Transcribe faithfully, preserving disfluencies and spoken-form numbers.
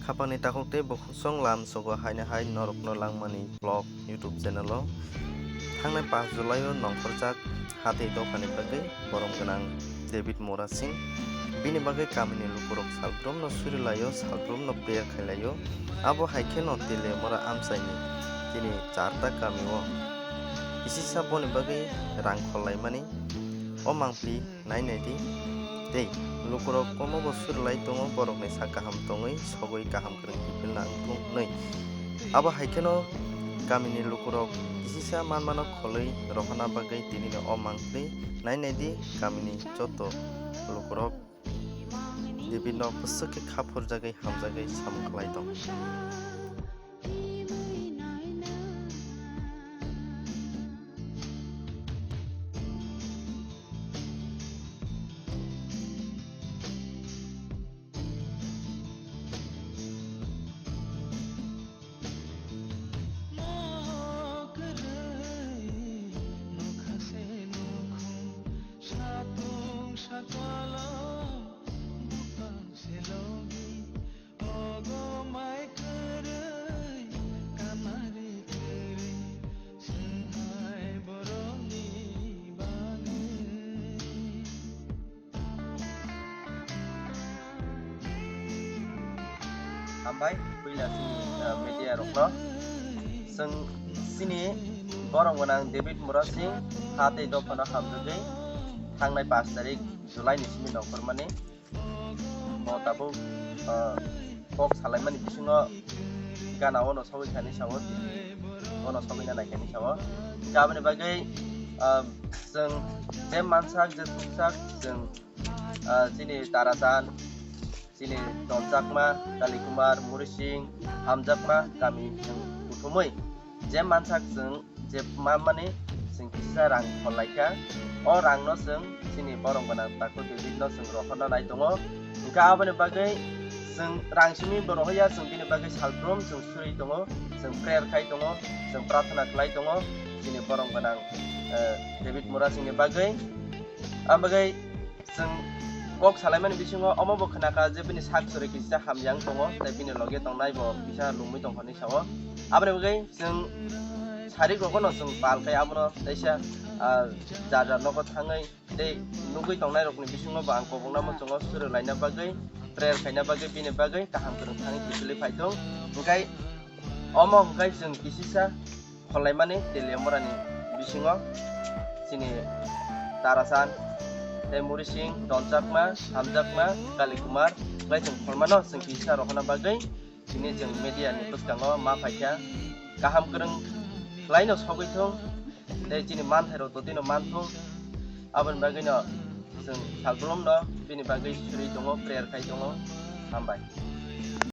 Khapangni takhuk tei bukhuk song lam sogo haino hai norokno langmani vlog YouTube channel o. Thangnai pash July o nongkhorjak hatei dophani bagwi borom gwnang David Murasing. Bini bagwi kamini lukurok salbrumno surilaio, salbrumno prayer khailaio. Abo hai kheno Teliamura amchaini chini charta kamio kisisa boni bagwi rang khollaimani o mangpli nai nai di. Tei lukurok omo bo suri lai tongo, borokni sak kaham tongwi sogwi kaham kwrwng kiphilna wngthung hwnwi. Abo hai kheno kamini lukurok kisisa manmano kholwi rohorna bagwi tinino o mangpli nai nai di. Kamini joto lukurok Davidno bwswk khe kha phurjagwi hamjagwi samung khlai tong. Hambai, puila chini, ah, media rokno. Chwng chini borom gwnang David Murasing ha tei dophano hamjagwi thangnai pash tarik July ni simi nongkhormani. Bo tabuk, ah, kok salaimani bisingo gana ono sogwi thani sao, ono sogwina nai thani sao. Aboni bagwi, ah, chwng je mansak, je thuksak, chwng, ah, chini Tarasan, chini Donchakma, Kalikumar, Murising, hamjakma kami chwng kuthumwi je mansak chwng je manmani chwng kisa rang khol laikha. O rangno chwng chini borom gwnang takhuk Davidno chwng rohorna nai tongo. Hwnkhe aboni bagwi chwng rang simi bo rohorya, chwng bini bagwi salbrum chwng suri tongo, chwng prayer khai tongo, chwng prarthana khlai tongo chini borom gwnang, eh, David Murasingni bagwi. Aboni bagwi chwng kok salaimani bisingo omo bo khnakha je bini sak suri kisa hamya wng tongo, tei bini loge tongnai bo kisa lungwi tongkha hinwi sao. Aboni bagwi chwng sarik rogono chwng pal khai abono teisa, ah, jar jar nogo thangwi tei nugwi tongnai rokni bisingo bo ang kobokna muchungo suri laina bagwi, prayer khaina bagwi, bini bagwi kaham kwrwng thangwi kiphilwi phai thung. Hwnkhe omo hwnkhe chwng kisisa kholaimani Teliamurani bisingo chini Tarasan tei Murising, Donchakma, Hamjakma, Kalikumar, wngkhe chwng khormano chwng kisa rohorna bagwi chini chwng media ni bwskango ma phaikha. Kaham kwrwng khlaino sogwi thung tei chini manthairok totino manthung. Aboni bagwino chwng salbrumno bini bagwi suri tongo, prayer khai tongo. Hambai.